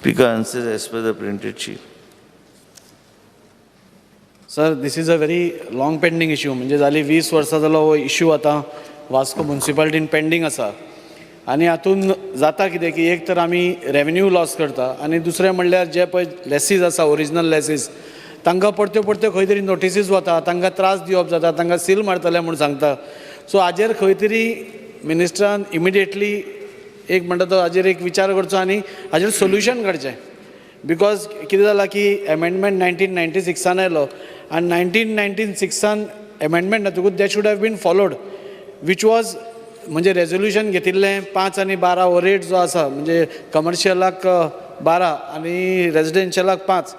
Speaker answers as per the printed sheet. Sir, this is a very long pending issue. म्हणजे जाली 20 वर्सां जालो हो इशू आतां वास्को मुन्सिपालिटीन पेंडींग आसा. आनी हातून जाता कितें की एक तर आमी रेवेन्यू लॉस करता आनी दुसरें म्हणल्यार जे पळय लेसीज आसा, ओरिजिनल लेसीज, तांकां परत्यो परत्यो खंय तरी नोटिसीज वता, तांकां त्रास दिवप जाता, तांकां सील मारतले म्हूण सांगता. सो हाजेर खंय तरी मिनिस्टरान इमिडिएटली एक म्हणटा तो हाजेर एक विचार करचो आनी हाजेर सोल्युशन काडचें. Because कितें जालां की एमेंडमेंट 1996 आयलो आनी 1996 एमेंडमेंट जातकूच that should have been followed, which was म्हणजे रेजोल्युशन घेतिल्लें 5 आनी 12 हो रेट जो आसा, म्हणजे कमर्शियलाक 12 आनी रेजिडेन्शियलाक 5,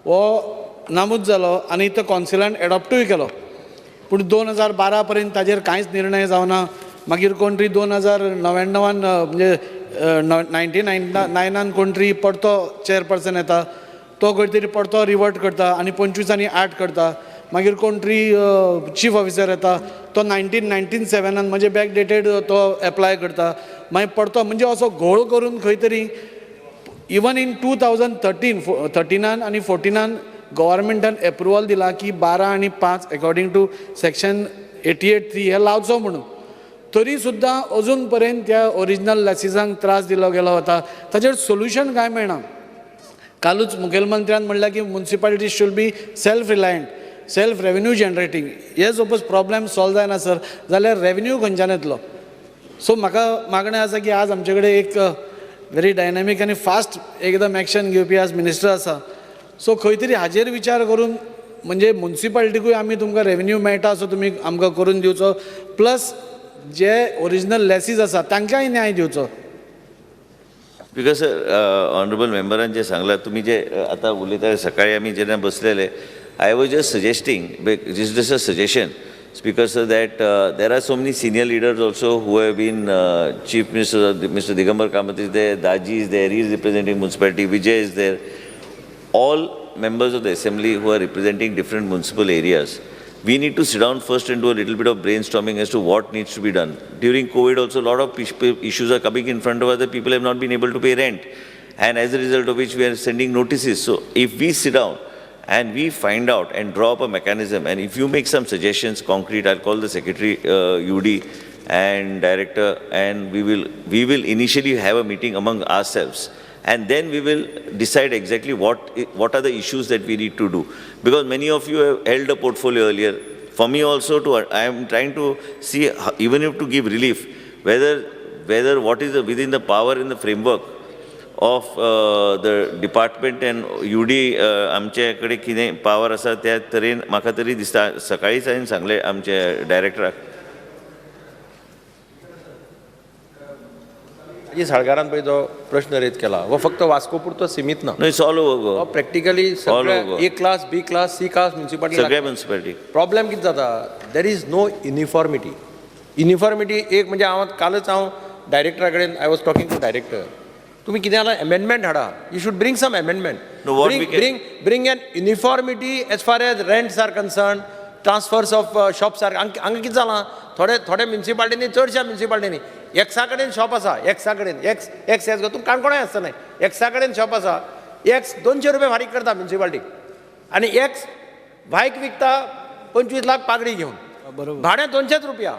हो नामूच जालो आनी तो कौन्सिलान एडॉप्टूय केलो. पूण 2012 पर्यंत ताजेर कांयच निर्णय जावना. मागीर कोण तरी 2099 म्हणजे 1999 कोण तरी परतो चेअरपर्सन येता, तो खंय तरी परतो रिवर्ट करता आनी 25 आनी 8 करता. मागीर कोण तरी चीफ ऑफिसर येता, तो 1997 म्हणजे बॅक डेटेड तो एप्लाय करता. मागीर परतो म्हणजे असो घोळ करून खंय तरी इवन इन 2013 थर्टिनान आनी 14 गव्हर्मेंटान एप्रुवल दिला की 12 आनी 5 अकॉर्डिंग टू सेक्शन 88(3) हे लावचो म्हणून. तरी सुद्दां अजून पर्यंत त्या ओरिजिनल लॅसिजांक त्रास दिलो गेलो वता. ताचेर सोल्युशन कांय मेळना. कालूच मुखेलमंत्र्यान म्हणल्यार की municipality should be self reliant, self revenue generating. हे सपोज प्रॉब्लेम सॉल्व जायना सर जाल्यार रेवेन्यू खंयच्यान येतलो? सो म्हाका मागणें आसा की आज आमचे कडेन एक व्हेरी डायनामीक आनी फास्ट एकदम एक्शन घेवपी आज मिनिस्टर आसा. सो खंय तरी हाजेर विचार करून म्हणजे मुन्सिपालिटीकूय आमी तुमकां रेवेन्यू मेळटा असो तुमी आमकां करून दिवचो, प्लस जे ओरिजिनल लेसीज आसा तांकांय न्याय दिवचो. Because sir, honourable मेंबरान जे सांगलां, तुमी जे आतां उलयता, सकाळी आमी जेन्ना बसलेले, I was just suggesting, this just a suggestion, Speaker sir, that there are so many senior leaders also who have been Chief Minister. Mr. Digambar Kamath is there, Daji is there, he is representing municipality, Vijay is there. All members of the assembly who are representing different municipal areas, we need to sit down first and do a little bit of brainstorming as to what needs to be done. During COVID also, a lot of issues are coming in front of us that people have not been able to pay rent. And as a result of which we are sending notices. So if we sit down and we find out and draw up a mechanism, and if you make some suggestions concrete, I'll call the secretary, UD and director, and we will initially have a meeting among ourselves. And then we will decide exactly what are the issues that we need to do. Because many of you have held a portfolio earlier. For me also, I am trying to see, how, even if to give relief, whether what is within the power in the framework of the department and UD, आमचे कडेन कितें power आसा त्या तरेन म्हाका तरी दिसता. सकाळीच हांवें सांगलें आमचे डायरेक्टराक. जी साळकारान पळय जो प्रश्न रेज केला हो फक्त वास्को पुरतो सीमित ना. No, it's all over हो Goa. Practically All सगळे over. A class, B class, C class municipality. सगळ्या म्युन्सिपालिटी. प्रॉब्लेम कितें जाता, there is no uniformity. Uniformity एक म्हणजे हांव कालच हांव डायरेक्टरा कडेन, I was talking to director, तुमी कितें जाल्यार एमेंडमेंट हाडा, you should bring some amendment. No, what we can- Bring an uniformity as far as rents are concern, transfers of shops are. हांगा कितें जालां, थोडे थोडे म्युन्सिपालिटींनी, चडश्या म्युन्सिपालिटींनी एक्सा कडेन शॉप आसा, एक्सा कडेन, एक्स एक्स एक्स तूं काणकोणाय आसतलें, एक्सा कडेन शॉप आसा, एक्स 200 रुपया फारीक करता म्युन्सिपालिटीक आनी एक्स वायक विकता 25 लाख पागडी घेवन, भाडें 200 रुपया,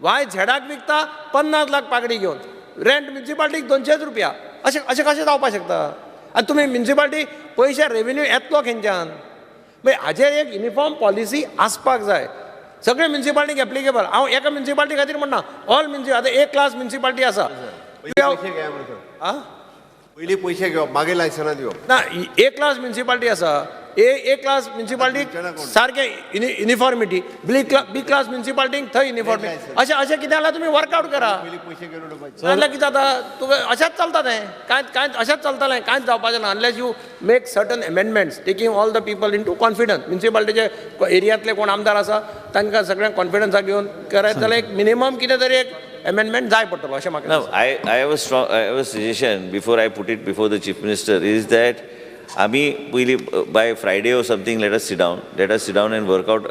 वाय झेडाक विकता 50 लाख पागडी घेवन, रेंट म्युन्सिपालिटीक 200 रुपया. अशें अशें कशें जावपाक शकता? आनी तुमी म्युन्सिपालिटी पयशे रेवेन्यू येतलो खंयच्यान? मागीर हाजेर एक युनिफॉर्म पॉलिसी आसपाक जाय, सगळे म्युन्सिपालिटीक एप्लिकेबल. हांव एका म्युन्सिपालिटी खातीर म्हणना, ऑल म्युन्सि आतां ए क्लास म्युन्सिपालिटी आसा. पयलीं पयशे घेया म्हणून. आं? पयलीं पयशे घेवप, मागीर लायसनां दिवप. ना, ए क्लास म्युन्सिपालिटी आसा, ए क्लास म्युन्सिपालिटीक सारकें युनिफॉर्मिटी, बी क्लास म्युन्सिपालिटीक थंय युनिफॉर्मिटी. अशें अशें कितें जाल्यार तुमी वर्कआवट करा. पयलीं पयशे घेवन उडोवपाचे. नाजाल्यार कितें जाता, तुका अशेंच चलता तें, कांय कांय अशेंच चलतलें, कांयच जावपाचें ना unless you make certain amendments taking all the people into confidence. म्युन्सिपालिटीचे एरियांतले कोण आमदार आसा तांकां सगळ्यांक कॉन्फिडन्साक घेवन करत जाल्यार एक मिनिमम कितें तरी एक एमेंडमेंट जाय पडटलो अशें म्हाका Now, दिसता. I have a strong, I have a suggestion before I put it before the Chief Minister is that आमी पयलीं by Friday or something let us sit down, let us sit down and work out,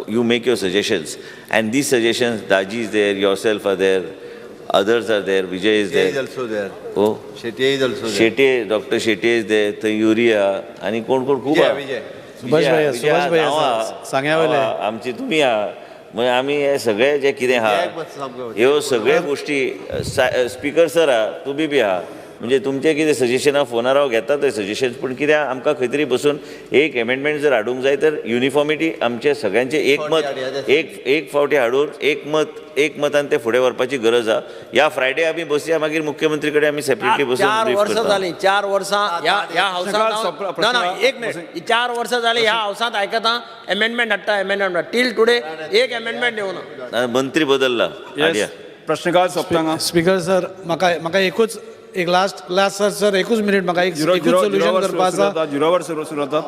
you make your suggestions and these suggestions, Daji is there, yourself are there, Others are there, Vijay is is there. Also there. हो. Shetye is also there. Shetye, doctor Shetye is there. थंय urea आनी कोण कोण खूब विजय, आहा. विजय. सुभाष विजय भैया, विजय सुभाष भैया हांव आसा, आहा, सांग्या वयले. हांव आहा, आमची तुमी आहा. मागीर आमी हे सगळे जे कितें आहा, विजयाक मातसो सामको. ह्यो सगळे गोश्टी, स्पिकर सर आहा, तुमी बी आहा, म्हणजे तुमचें कितें सजेशन आहा फोनार हांव घेता ते सजेशन, पूण कितें आहा, आमकां खंय तरी बसून एक एमेंडमेंट जर हाडूंक जाय तर युनिफॉर्मिटी आमचे सगळ्यांचें एक मत, एक एक फावटी हाडून एक मत, एक मतान ते फुडें व्हरपाची गरज आहा. ह्या फ्रायडे आमी बसया, मागीर मुख्यमंत्री कडेन आमी सेपरेटली बसून 4 brief वर्सां करता. जालीं, 4 वर्सां ह्या ह्या हावसांत हांव, ना ना, एक मिनिट, 4 वर्सां जालीं ह्या हावसांत आयकता, एमेंडमेंट हाडटा, एमेंडमेंट हाडटा. टील टुडे एक एमेंडमेंट येवना. ना, मंत्री बदलला, हाडया. प्रश्नकाळ सोंपता. स्पीकर सर, म्हाका म्हाका एकूच एक लास्ट लास्ट सर, सर, एकूच मिनिट, म्हाका एक झिरो एकूच झिरो सोल्युशन झिरोवर करपा सुरू आसा. जाता, झिरोवर सुरू सुरू जाता.